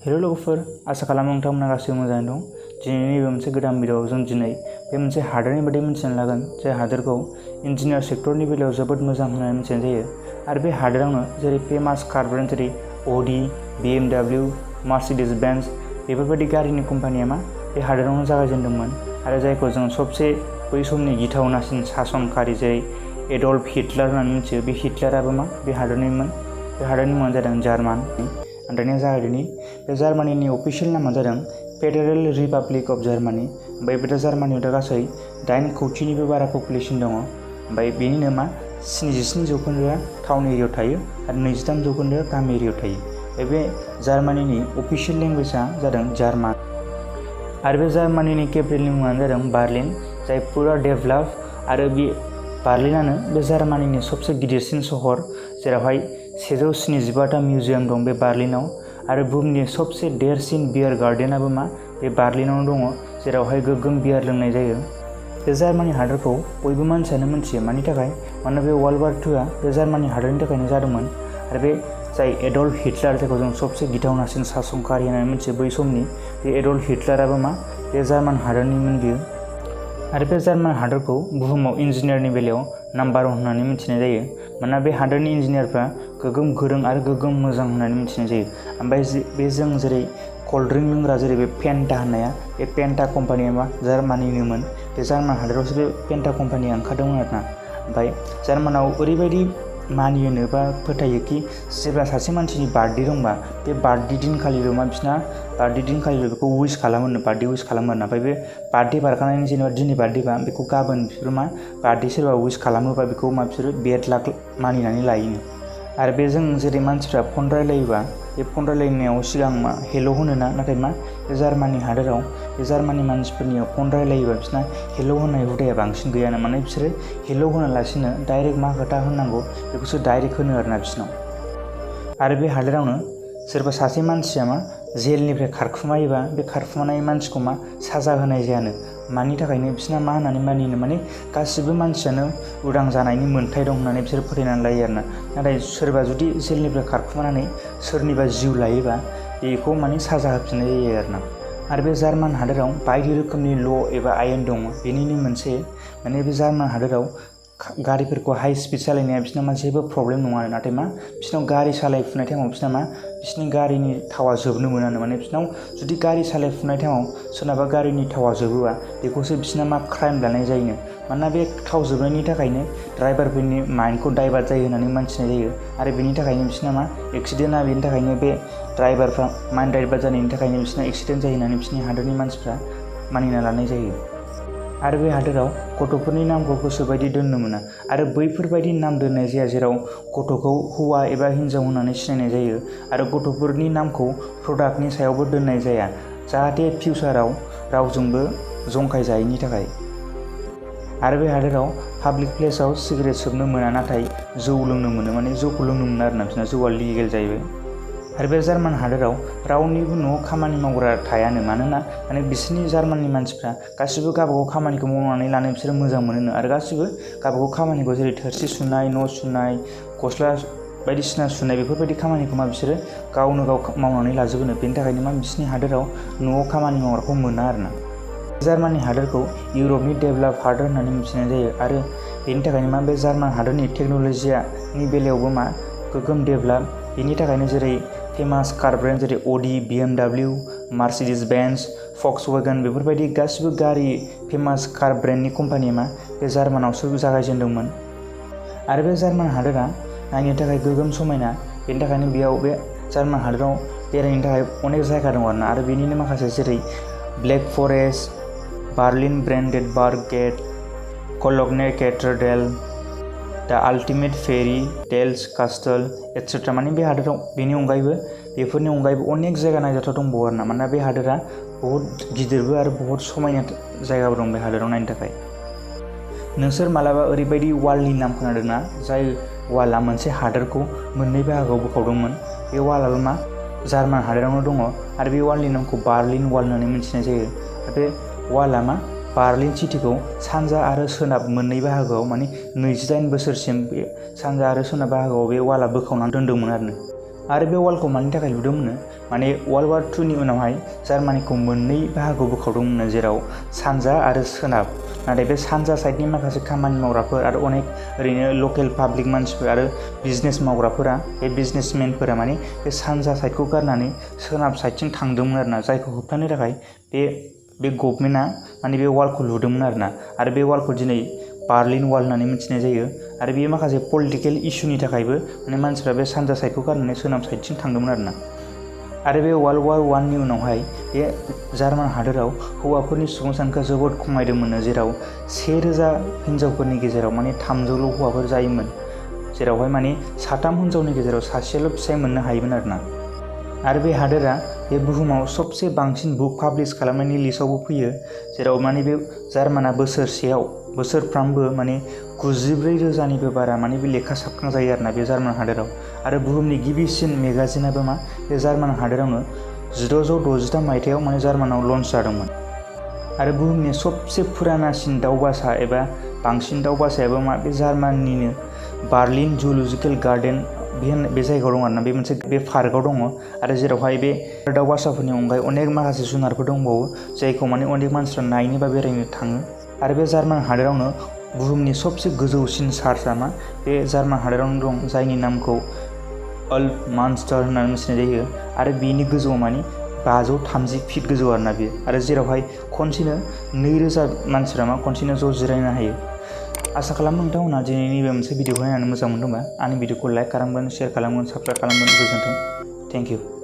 Hello लोगोफोर, आसा खालामो नोंथांमोना गासैबो मोजाङै दं। दिनैनि नैबे मोनसे गोदान भिडियोआव जों दिनै बे मोनसे हादोरनि बादै मिथिनो लागोन, जाय हादोरखौ इन्जिनियार सेक्टरनि बेलायाव जोबोद मोजां होननानै मिथिनाय जायो। आरो बे हादोरावनो जेरै फेमास कार ब्रेन्ड जेरै अडी, BMW, मार्सिडिज बेन्ज बेफोरबायदि गारिनि कम्पानिया बे हादोरावनो जागायजेनदोंमोन। आरो जायखौ जों सबसे बै समनि गिथावनासिन सासनकारि जेरै एडल्फ हिटलार होननानै मिथियो, बे हिटलाराबो बे हादोरनिमोन। बे हादोरनि मुङानो जादों जार्मान। दानिया जागायदोनि। बे जार्मानिनि अफिसियेल नामा जादों फेडारेल रिपाब्लिक अफ जार्मानि। ओमफ्राय बे जार्मानियाव दा गासै 8 कौटिनिबो बारा पपुलेसन दङ। ओमफ्राय बेनिनो 77% टाउन एरियायाव थायो आरो 23% गामि एरियायाव थायो। बे जार्मानिनि अफिसियेल लेंगुवेजआ जादों जार्मान। आरो बे जार्मानिनि केपिटेलनि मुङानो जादों बार्लिन, जाय फुरा डेभेलप। आरो बे बार्लिनानो बे जार्मानिनि सबसे गिदिरसिन सहर, जेरावहाय 175टा मिउजियाम दं बे बार्लिनाव। आरो बुहुमनि सबसे देरसिन बियार गार्डेनाबो बे बार्लिनावनो दङ, जेरावहाय गोग्गोम बियार लोंनाय जायो। बे जार्मानि हादोरखौ बयबो मानसियानो मिथियो। मानि थाखाय? मानोना बे वर्ल्ड वार II बे जार्मानि हादोरनि थाखायनो जादोंमोन। आरो बे जाय एडल्फ हिटलार, जायखौ जों सबसे गिथावनासिन सासनकारि होननानै मिथियो बै समनि, बे एडल्फ हिटलाराबो बे जार्मान हादोरनिमोन बियो। आरो बे जार्मान हादोरखौ बुहुमाव इन्जिनियारनि बेलायाव नाम्बार 1 होननानै मिथिनाय जायो। मानोना बे हादोरनि इन्जिनियारफ्रा गोगोम गोरों आरो गोगोम मोजां होननानै मिथिनाय जायो। ओमफ्राय बे जों जेरै कल्ड ड्रिंक लोंग्रा जेरै बे फेन्टा होननाया, बे फेन्टा कम्पानिया जार्मानिनोमोन। बे जार्मान हादोरावसो बे फेन्टा कम्पानिया ओंखारदोंमोन आरोना। ओमफ्राय जार्मानाव ओरैबायदि मानियो बा फोथायो कि जेब्ला सासे मानसिनि बार्थडे दंबा बे बार्थडे दिनखालिल' बिसिना बार्थडे दिनखालिल' बेखौ उइस खालामो, बार्थडे उइस खालामो आरोना। ओमफ्राय बे बार्थडे बारखांनायनि जेनेबा दिनै बार्थडेबा बेखौ गाबोन बिसोरो बार्थडे सोरबा उइस खालामोबा बेखौ बिसोरो बेड लाक मानिनानै लायोनो। आरो बे जों जेरै मानसिफ्रा फन रायलायोबा बे फन रायलायनायाव सिगां हेल' होनोना, नाथाय बे जार्मानि हादोराव बे जार्मानि मानसिफोरनियाव फन रायलायोबा बिसोरना हेल' होननाय हुदाया बांसिन गैयानो। माने बिसोरो हेल' होनालासिनो डाइरेक्ट मा खोथा होननांगौ बेखौसो डाइरेक्ट होनो आरोना बिसोरनाव। आरो बे हादोरावनो सोरबा सासे मानसिया जेलनिफ्राय खारखुमायोबा बे खारखुमानाय मानसिखौ साजा होनाय जायानो। मानि थाखायनो बिसोरना मा होननानै मानिनो, माने गासिबो मानसियानो उदां जानायनि मोन्थाय दं होननानै बिसोर फोथायनानै लायो आरोना। नाथाय सोरबा जुदि जेलनिफ्राय खारखुमानानै सोरनिबा जिउ लायोबा बेखौ साजा होफिननाय जायो आरोना। आरो बे जार्मान हादोराव बायदि रोखोमनि ल' एबा आयेन दङ। बेनिनो मोनसे बे जार्मान हादोराव गारिफोरखौ हाइ स्पिड सालायनाया बिसोरना जेबो प्रब्लेम नङा आरो। नाथाय बिसोरनाव गारि सालायफुनाय टाइमाव बिसोरनि गारिनि थावा जोबनो मोनानो। माने बिसोरनाव जुदि गारि सालायफुनाय टाइमाव सोरनाबा गारिनि थावा जोबोबा बेखौसो बिसोरना क्राइम लानाय जायोनो। मानोना बे थाव जोबनायनि थाखायनो ड्राइभारफोरनि माइन्डखौ डाइभार्ट जायो होननानै मिथिनाय जायो। आरो बेनि थाखायनो बिसोरना एक्सिडेन्टआ बेनि थाखायनो बे ड्राइभारफ्रा माइन्ड डाइभार्ट जानायनि थाखायनो बिसोरना एक्सिडेन्ट जायो होननानै बिसोरनि हादोरनि मानसिफ्रा मानिना लानाय जायो। आरो बे हादोराव गथ'फोरनि नामखौ गोसोबायदि दोननो मोना। आरो बैफोरबायदि नाम दोननाय जाया जेराव गथ'खौ हौवा एबा हिन्जाव होननानै सिनायनाय जायो। आरो गथ'फोरनि नामखौ प्रडाक्टनि सायावबो दोननाय जाया, जाहाथे फिउचाराव रावजोंबो जंखाय जायैनि थाखाय। आरो बे हादोराव पाब्लिक प्लेसाव सिगारेट सोबनो मोना, नाथाय जौ लोंनो मोनो। माने जौखौ लोंनो मोना आरोना, बिसोरना जौआ लिगेल जाहैबाय। आरो बे जार्मान हादोराव रावनिबो न'आव खामानि मावग्रा थायानो। मानोना बिसोरनि जार्माननि मानसिफ्रा गासिबो गावबागाव खामानिखौ मावनानै लानो बिसोरो मोजां मोनो। आरो गासिबो गावबागाव खामानिखौ जेरै थोरसि सुनाय, न' सुनाय, गस्ला बायदिसिना सुनाय बेफोरबायदि खामानिखौ बिसोरो गावनो गाव मावनानै लाजोबोनो। बेनि थाखायनो बिसोरनि हादोराव न'आव खामानि मावग्राखौ मोना आरोना। जार्मानि हादोरखौ इउरपनि डेभेलप हादोर होननानै मिथिनाय जायो। आरो बेनि थाखायनो बे जार्मान हादोरनि टेक्न'लजिनि बेलायावबो गोगोम डेभेलप। बेनि थाखायनो जेरै फेमास कार ब्रेन्ड जेरै अडी, BMW, मार्सिडिज बेन्ज, फक्सवागन बेफोरबायदि गासिबो गारि फेमास कार ब्रेन्डनि कम्पानिया बे जार्मानावसो जागायजेनदोंमोन। आरो बे जार्मान हादोरा नायनो थाखाय गोगोम समायना। बेनि थाखायनो बेयाव बे जार्मान हादोराव बेरायनो थाखाय अनेक जायगा दं आरोना। आरो बेनिनो माखासे जेरै black forest, Berlin Brandenburg gate, Cologne cathedral, the ultimate fairy tales castle etcetera. बे हादोराव बेफोरनि अनगायैबो अनेक जायगा नायजाथाव दंबावो आरोना। मानोना बे हादोरा बहुत गिदिरबो आरो बहुत समायना जायगाबो दं बे हादोराव नायनो थाखाय। नोंसोर मालाबा ओरैबायदि वालनि नाम खोनादोंना, जाय वालआ मोनसे हादोरखौ मोननै बाहागोआव बोखावदोंमोन? बे वालआबो जार्मान हादोरावनो दङ। आरो बे वालनि नामखौ बार्लिन वाल होननानै मिथिनाय जायो। बे वालआ बार्लिन सिटिखौ सानजा आरो सोनाब मोननै बाहागोआव 28 बोसोरसिम बे सानजा आरो सोनाब बाहागोआव बे वालआ बोखावनानै दोनदोंमोन आरो। आरो बे वालखौ मानि थाखाय लुदोंमोन माने वर्ल्ड वार II उनावहाय जार्मानिखौ मोननै बाहागोआव बोखावदोंमोन, जेराव सानजा आरो सोनाब। नाथाय बे सानजा साइडनि माखासे खामानि मावग्राफोर आरो अनेक ओरैनो लकेल पाब्लिक मानसिफोर आरो बिजनेस मावग्राफोरा, बे बिजनेसमेनफोरा माने बे सानजा साइडखौ गारनानै सोनाब साइडथिं थांदोंमोन आरोना, जायखौ होबथानो थाखाय बे गभर्नमेन्टआ माने बे वालखौ लुदोंमोन आरोना। आरो बे वालखौ दिनै बार्लिन वाल होननानै मिथिनाय जायो। आरो बेयो माखासे पलिटिकेल इस्युनि थाखायबो माने मानसिफ्रा बे सानजा साइडखौ गारनानै सोनाब साइडथिं थांदोंमोन आरोना। आरो बे वर्ल्ड वार I नि उनावहाय बे जार्मान हादोराव हौवाफोरनि सुबुं सानखोआ जोबोद खमायदोंमोन, जेराव 1000 हिनजावफोरनि गेजेराव माने 300ल' हौवाफोर जायोमोन, जेरावहाय माने 3 हिनजावनि गेजेराव सासेल' फिसाय मोननो हायोमोन आरोना। आरो बे हादोरा बे बुहुमाव सबसे बांसिन बुक पाब्लिश खालामनायनि लिस्टआवबो फैयो, जेराव माने बे जार्माना बोसोरफ्रामबो माने 94,000निबो बारा माने बे लेखा साबखांजायो आरोना बे जार्मान हादोराव। आरो बुहुमनि गिबिसिन मेगाजिनाबो बे जार्मान हादोरावनो 1663 मायथाइयाव माने जार्मानाव लन्च जादोंमोन। आरो बुहुमनि सबसे फुरानासिन दावबासा एबा बांसिन दावबासायाबो बे जार्मानिनो बार्लिन जुल'जिकेल गार्डेन बे जायगायाव दं आरोना। बे पार्कआव दङ, आरो जेरावहाय बे दावबासाफोरनि अनगायै अनेक माखासे जुनारफोर दंबावो, जायखौ माने अनेक मानसिफ्रा नायनो बा बेरायनो थाङो। आरो बे जार्मान हादोरावनो बुहुमनि सबसे गोजौसिन चार्चआ बे जार्मान हादोरावनो दं, जायनि नामखौ अल्प मानस्टार होननानै मिथिनाय जायो। आरो बेनि गोजौआव माने 530 फिट गोजौ आरोना बेयो। आरो जेरावहाय खनसेनो 2000 मानसिफ्रा खनसेनो ज' जिरायनो हायो। आसा खालामो नोंथांमोना दिनैनि बे मोनसे भिडिअखौ नायनानै मोजां मोनदोंबा आंनि भिडिअखौ लाइक खालामगोन, शेयार खालामगोन, साबस्क्राइब खालामगोन। गोजोन्थों। Thank you.